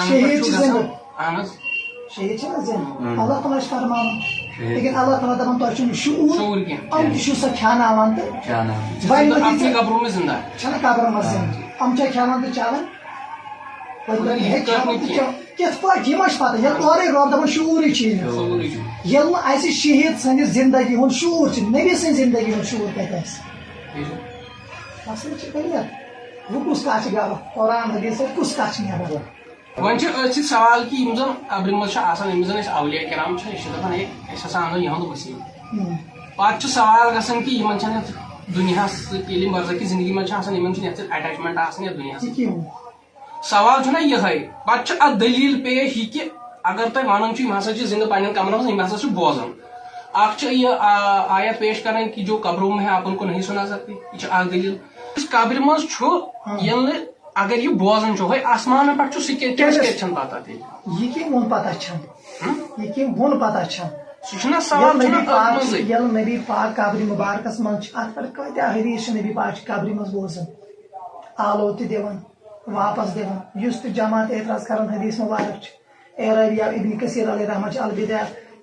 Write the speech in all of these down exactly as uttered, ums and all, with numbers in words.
شہیٖد چھِ زِندٕ۔ اہن حظ۔ شہیٖد چھِ نہ زِندٕ۔ اۭں۔ اللہ تعالیٰ چھِ فرماوان۔ شہیٖد۔ لیکن اللہ تعالیٰ دَپان، تۄہہِ چھُو نہٕ شعوٗر۔ شعوٗر کینٛہہ۔ یِم تہِ چھُو سا کھیٛاناوان تہٕ۔ کھیٛاناوان۔ وۄنۍ ؤنِو اَتھ تُہۍ، یہِ قبرو منٛز زِندٕ۔ چھَنہٕ قبرو منٛز زِندٕ۔ یِم چھا کھیٛاوان تہٕ چٮ۪وان؟ وۄنۍ مگر یہِ ہیٚکہِ کَتھ کھیٛاوان نہٕ تہٕ کینٛہہ۔ چٮ۪وان۔ کِتھ پٲٹھۍ؟ یِم ٲسۍ پَتہٕ، ییٚلہِ اورَے رۄب دَپان شعوٗرٕے چھُے نہٕ۔ شعوٗرٕے چھُنہٕ۔ ییٚلہِ نہٕ اَسہِ شہیٖد سٕنٛدِ زِندگی ہُنٛد شعوٗر چھُ، نبی سٕنٛدِ زِندگی ہُنٛد شعوٗر کَتہِ آسہِ؟ ٹھیٖک چھُ۔ مسلہٕ چھُ clear۔ وۄنۍ کُس کَتھ چھِ غلط؟ قرآن حدیث سۭتۍ کُس کَتھ چھِ نیران؟ وۄنۍ چھِ أتھۍ سۭتۍ سوال کہِ یِم زَن قبرِ منٛز چھِ آسان، یِم زَن أسۍ اولیاء کرام چھِ، أسۍ چھِ دَپان، ہے، أسۍ ہسا اَنو یِہُنٛد وسیٖلہٕ۔ ہُم۔ پَتہٕ چھُ سوال گژھان کہِ یِمَن چھَنہٕ یَتھ دُنیاہَس سۭتۍ، ییٚلہِ یِم برزخی زندگی منٛز چھِ آسان، یِمَن چھُنہٕ یَتھ سۭتۍ attachment آسان یَتھ دُنیاہَس یہِ سۭتۍ۔ کیٛاہ ووٚن؟ سوال چھُنہ یِہوٚے، پَتہٕ چھِ اَتھ دٔلیٖل پیش یہِ کہِ اگر تۄہہِ وَنان چھُ، یِم ہسا چھِ زِندٕ پنٛنٮ۪ن کَمرَن منٛز، یِم ہسا چھِ بوزان۔ اَکھ چھِ یہِ، آ، آیت پیش کران کہ جو قبروں میں ہے، آپ ان کو نہیں سنا سکتے۔ یہِ چھِ اَکھ دٔلیٖل۔ یُس قبرِ منٛز چھُ، ہاں۔ ییٚلہِ نہٕ، اگر یہِ بوزان چھُ، ہے آسمانَن پٮ۪ٹھ چھُ، سُہ کیٛاہ، تٔمِس کیٛازِ؟ کیٛازِ چھَنہٕ پَتہ تیٚلہِ؟ یہِ کٔمۍ ووٚن پَتہ چھَنہٕ؟ ہُم؟ یہِ کٔمۍ ووٚن پَتہ چھَنہٕ؟ سُہ چھُنہ سوال، ییٚلہِ چھُنہ نبی أتھۍ پاک، منٛزٕے۔ ییٚلہِ نبی پاک قبرِ مُبارکَس منٛز چھِ، اَتھ پٮ۪ٹھ کۭتیٛاہ حدیٖث چھِ نبی پاک چھِ قبرِ منٛز بوزان، آلو تہِ دِوان، واپَس دِوان۔ یُس تہِ جماعت اعتراض کران حدیث مبارک چھِ، اے رٲوی آو ابن کثیر علیہ رحمہ چھِ البدع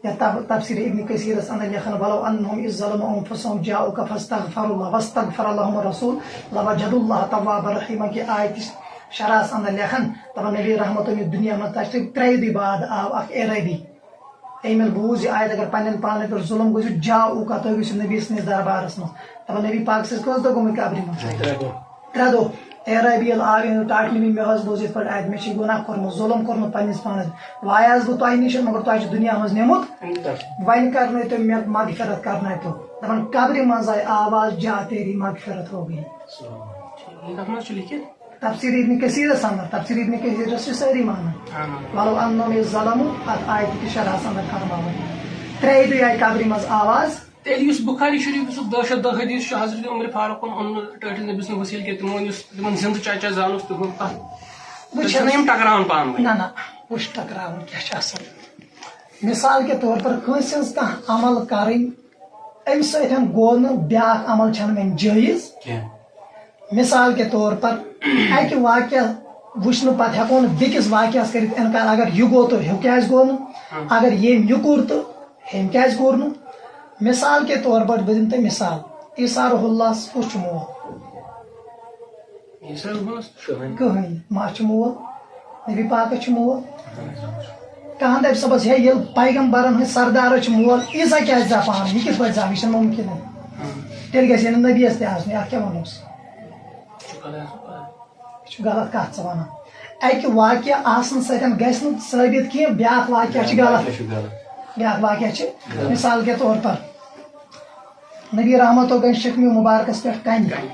یا تب-، تفسیر ابن کثیرس اندر لیکھان، "ولو انہم اذ ظلموا انفسہم جاؤک فاستغفر اللہ واستغفر لہم الرسول لوجدوا اللہ توابا رحیما" کہ آیتِ شرحس اندر لیکھان، دپان نبی رحمتن یہِ دُنیا منٛز تشریف ترٛیہِ دُہۍ بعد آو اکھ اے رٲوی۔ أمۍ ییٚلہِ بوٗز یہِ آیت، اگر پننٮ۪ن پانن پٮ۪ٹھ ظلم گٔژھِو، جاؤک، تُہۍ گٔژھِو نبی سٕنٛدِس دربارس منٛز۔ دپان نبی پاک صٲب کٔژ دۄہ گٔمٕتۍ قبرِ منٛز؟ ترٛےٚ دۄہ۔ ترٛےٚ دۄہ۔ اے رٲوی ییٚلہِ آو، أمۍ ٹاٹھ نبی، مےٚ حظ بوٗز یِتھ پٲٹھۍ آیت، مےٚ چھِ گۄناہ کوٚرمُت، ظلم کوٚرمُت پننِس پانس۔ وایاس بہٕ تۄہہِ نِش، مگر تۄہہِ چھُ دُنیا منٛز نیوٗمُت۔ وۄنۍ کرنٲے تو مےٚ مغفرت، کرنٲے تو۔ دپان قبرِ منٛز آیہِ آواز، جا تیری مغفرت ہو گئی۔ یہِ کتھ منٛز چھُ لیکھِتھ؟ تفسیر ابن کثیرس اندر، تفسیر ابن کثیرس چھِ سٲری مانان۔ اہن حظ۔ ولو انہم اذ ظلموا، اتھ آیتہِ کِس شرحس اندر فرماوان۔ ترٛیٚیہِ دُہۍ آیہِ قبرِ منٛز آواز۔ تیٚلہِ یُس بخاری شریف یُس دہ شیٚتھ دہ حدیث چھُ، حضرت عمر فاروقن اوٚن نہٕ ٹٲٹھِس نبی سُنٛد وسیٖلہٕ کینٛہہ، تِمو ؤنۍ یُس تِمن زِندٕ چچا زانُس تِہُنٛد تتھ۔ وٕچھ تیٚلہِ چھِنہٕ حظ۔ یِم ٹکراوان پانہٕ ؤنۍ۔ نہ، نہ، وٕچھ ٹکراوُن کیٛاہ چھُ آسان۔ مثال کے طور پر کٲنٛسہِ ہٕنٛز کانٛہہ عمل کرٕنۍ، اَمہِ سۭتۍ گوٚو نہٕ بیٛاکھ عمل چھَنہٕ وۄنۍ جٲیِز۔ کینٛہہ۔ مثال کے طور پر، اَکہِ واقعہ وٕچھنہٕ پتہٕ ہٮ۪کو نہٕ بیٚکِس واقعس کٔرِتھ اِنکار، اگر یہِ گوٚو تہٕ ہُہ کیٛازِ گوٚو نہٕ؟ ہاں۔ اگر ییٚمۍ یہِ کوٚر تہٕ ہُمۍ کیٛازِ کوٚر نہٕ؟ مثال کے طور پر، بہٕ دِمہٕ تۄہہِ مثال، عیسیٰ روح اللہس کُس چھُ مول؟ عیسیٰ روح اللہس؟ کٕہٕنۍ۔ کٕہٕنۍ۔ ما چھُ مول؟ نبی پاکس چھُ مول۔ کانٛہہ دَپہِ صُبحس، ہے، ییٚلہِ پیغمبرن ہٕنٛدۍ سردارس چھُ مول، عیسیٰ کیٛازِ زاو پانہٕ؟ یہِ کِتھ پٲٹھۍ زاو؟ یہِ چھُنہٕ مُمکِن۔ ہاں۔ تیٚلہِ گژھِ ہے نہٕ نبیَس تہِ آسنُے، اَتھ کیٛاہ وَنوس؟ یہِ چھُ غلط۔ یہِ چھُ غلط کَتھ ژٕ وَنان۔ اَکہِ واقعہٕ آسنہٕ سۭتۍ گژھِ نہٕ ثٲبت کینٛہہ، بیٛاکھ واقعہٕ چھُ غلط۔ بیٛاکھ واقعہٕ چھُ غلط۔ بیٛاکھ واقعہٕ چھُ، غلط۔ مثال کے طور پر، نبی رحمتو گٔے شِکمہِ مُبارکس پٮ۪ٹھ کَنہِ۔ کَنہِ۔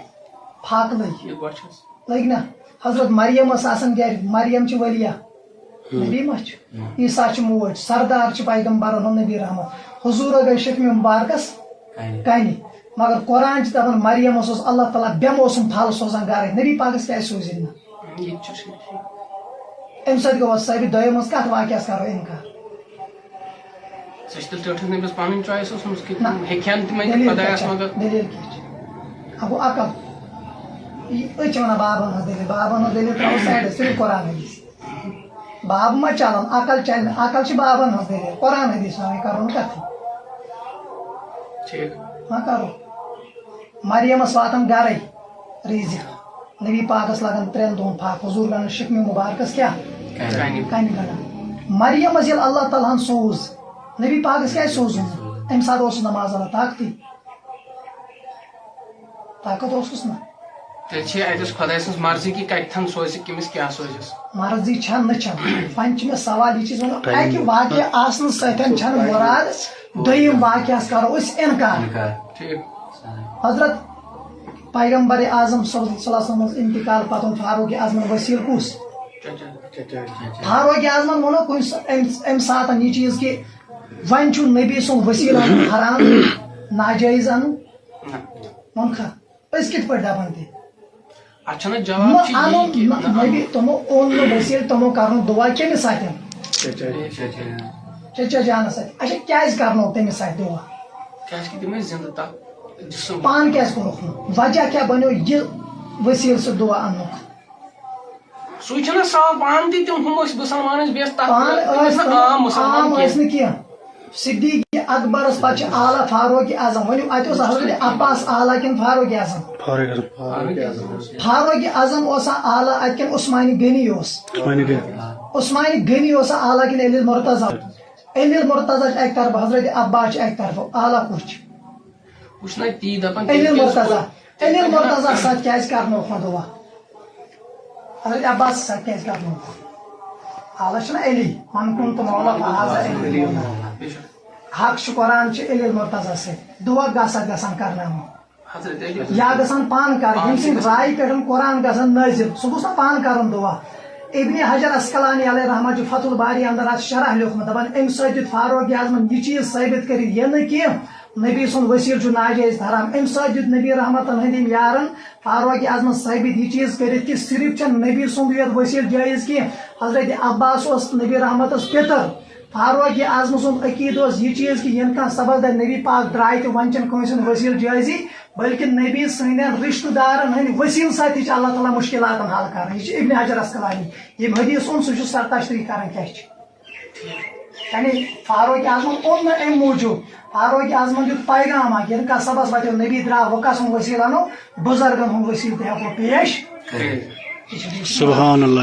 پھاکہٕ لٔگۍ۔ یہِ گۄڈٕ چھَس۔ لٔگۍ نا؟ حضرت مریم ٲس آسان گرِ، مریم چھِ ؤلیا۔ ہم۔ نبی ما چھِ؟ ہم۔ عیسیٰ چھِ موج، سردار چھِ پیغمبرن ہُنٛد نبی رحمت۔ حضوٗر گٔے شِکمہِ مُبارکس کَنہِ۔ کَنہِ۔ مگر قرآن چھِ دَپان، مریم اوس، اوس اللہ تعالیٰ بے موسم پھل سوزان گرے۔ نبی پاکس کیٛازِ سوٗزِن نہٕ؟ یہِ تہِ چھُ صحیح۔ اَمہِ سۭتۍ گوٚو ثٲبت۔ دوٚیِم منٛز کَتھ واقعس کرو اِنکار؟ سۄ چھِ تیٚلہِ ٹٲٹھِس نبیَس پَنٕنۍ choice ٲسمٕژ کہِ نہ۔ تِم ہیٚکہِ ہن تِمَن تہِ دٔلیٖل خۄدایَس کیٛاہ چھےٚ؟ مگر۔ دٔلیٖل کیٛاہ چھےٚ؟ اَگوٚو عقل۔ یہِ أسۍ چھِ وَنان بابَن ہٕنٛز دٔلیٖل، بابَن ہٕنٛز دٔلیٖل ترٛاوو side، صرف قرآن حدیث۔ باب ما چلان، عقل چلہِ نہٕ، عقل چھِ بابَن ہٕنٛز دٔلیٖل، قرآن حدیث وَنٕنۍ کَرو نہٕ کَتھٕے۔ ٹھیٖک۔ ما کَرو۔ مریمس واتان گرے رزق۔ نبی پاکس لگان ترٛٮ۪ن دۄہن پھاکھ۔ حضور گنڈان شکمہِ مبارکس کیٛاہ؟ کَنہِ۔ کَنہِ گنڈان۔ مریمس ییٚلہِ اللہ تعالیٰ ہن سوٗز، نبی پاکس کیٛازِ سوٗزُن نہٕ؟ اَمہِ ساتہٕ اوسُس نماز اللہ طاقتٕے۔ طاقت اوسُس نہ۔ تیٚلہِ چھِ اَتٮ۪س خۄداے سٕنٛز مرضی کہِ کَتہِ تھَن سوزِ، کٔمِس کیٛاہ سوزٮ۪س۔ مرضی چھا نہ چھا؟ وۄنۍ چھِ مےٚ سوال، یہِ چیٖز وَنُن، اَکہِ واقعہٕ آسنہٕ سۭتۍ چھَنہٕ مُراد دوٚیِم واقعس کرو أسۍ اِنکار۔ اِنکار۔ ٹھیٖک۔ حضرت پیغمبر اعظم صلی اللہ علیہ وسلم سٕنٛز انتقال پتہٕ اوٚن فاروق اعظمن وسیٖلہٕ کُس؟ چچا۔ فاروق اعظمن ووٚنُکھ کُنہِ سا-، اَمہِ، اَمہِ ساتہٕ یہِ چیٖز کہِ وۄنۍ چھُ نبی سُنٛد وسیٖلہٕ اَنُن حرام، ناجٲیز اَنُن؟ نہ۔ ووٚنکھا؟ أسۍ کِتھ پٲٹھۍ دَپان تہِ؟ اَتھ چھَنہٕ جواب نہ، چھُ یی اَنُن کہِ نہ، نہ نبی، اَنُن۔ تِمو اوٚن نہٕ وسیٖلہٕ، تِمو کرنوو دُعا کٔمِس سۭتۍ؟ چچا۔ چچا جانَس سۭتۍ۔ اچھا، کیٛازِ کرنوو تٔمِس سۭتۍ دُعا؟ کیٛازِ کہِ تِم ٲسۍ زِندٕ تَتھ جِسم۔ پانہٕ کیٛازِ کوٚرُکھ نہٕ؟ وجہ کیٛاہ بنیو یہِ وسیٖلہٕ سُہ دُعا اَننُک؟ سُے چھُنہ صاف، پانہٕ تہِ تِم ہُم ٲسۍ مُسلمان، ٲسۍ بیٚیہِ تَتھ پانہٕ ٲسۍ ٲسۍ نہٕ تِم عام مُسلمان عام کینٛہہ۔ ٲسۍ نہٕ کینٛہہ۔ صدیق اکبرس پتہٕ چھِ اعلیٰ فاروق اعظم، ؤنِو اَتہِ اوس حضرت عباس اعلیٰ کِنہٕ فاروق اعظم؟ فاروق اعظم۔ فاروق اعظم اوس۔ فاروق اعظم اوسا اعلیٰ اَتہِ کِنہٕ عثمانِ غنی اوس؟ عثمانِ غنی۔ عثمانِ غنی اوسا اعلیٰ کِنہٕ علی المرتضیٰ؟ علی المرتضیٰ چھُ اَکہِ طرفہٕ، حضرت عباس چھُ اَکہِ طرفہٕ، اعلیٰ کُس چھُ؟ وٕچھ نہ تی دَپان علی تٔمۍ کیٛازِ المرتضیٰ۔ کوٚر؟ علی المرتضیٰ سۭتۍ کیٛازِ کرنووُکھ نہٕ دُعا؟ حضرت عباس سۭتۍ کیٛازِ کرنووُکھ؟ اعلیٰ چھُنہ علی، من کنت مولیٰ فہذا علی مولیٰ۔ حق چھُ قرآن چھُ علی المرتضیٰ سۭتۍ۔ دُعا گژھا گژھان کرناوُن۔ حضرت علی۔ یا گژھان پانہٕ کرٕنۍ، ییٚمہِ سٕنٛدِ رایہِ پٮ۪ٹھ قرآن گژھان نٲزِل، سُہ گوٚژھ نہ پانہٕ کرُن دُعا۔ ابن حجر عسقلانی علیہ رحمہ چھُ فتح الباری اندر اتھ شرح لیوٗکھمُت، دپان امہِ سۭتۍ دیُت فاروق اعظمن یہِ چیٖز ثٲبت کٔرِتھ، یہِ نہٕ کینٛہہ نبی سُنٛد وسیٖلہٕ چھُ ناجٲیز تہٕ حرام۔ امہِ سۭتۍ دیُت نبی رحمتن ہٕنٛدۍ یِم یارن فاروق اعظمس ثٲبت یہِ چیٖز کٔرِتھ کہِ صرف چھنہٕ نبی سُنٛد یوت وسیٖلہٕ جٲیز کینٛہہ۔ حضرت عباس اوس نبی رحمتس پیٚتر۔ فاروق اعظم سُنٛد عقیٖدٕ اوس یہِ چیٖز کہِ ییٚلہِ کانٛہہ سبق دَرِ نبی پاک درٛاے تہِ وۄنۍ چھنہٕ کٲنٛسہِ ہُنٛد وسیٖلہٕ جٲیزٕے، بلکہِ نبی سٕنٛدٮ۪ن رشتہٕ دارن ہٕنٛدۍ وسیٖلہٕ سۭتۍ تہِ چھِ اللہ تعالیٰ مشکلاتن حل کران۔ یہِ چھُ ابن حجر عسقلانی۔ ییٚمۍ حدیث اوٚن، سُہ چھُ سر تشریح کران کیٛاہ چھِ۔ یعنی فاروق اعظمن اوٚن نہٕ اَمہِ موٗجوٗب، فاروق اعظمن دیُت پیغام اکھ، ییٚلہِ کانٛہہ سبس وتیو نبی درٛاو، وۄنۍ کس ہُنٛد وسیٖلہٕ انو؟ بُزرگن ہُنٛد وسیٖلہٕ تہِ ہٮ۪کو پیش کٔرِتھ۔ یہِ چھُ بیٚیہِ سبحان اللہ۔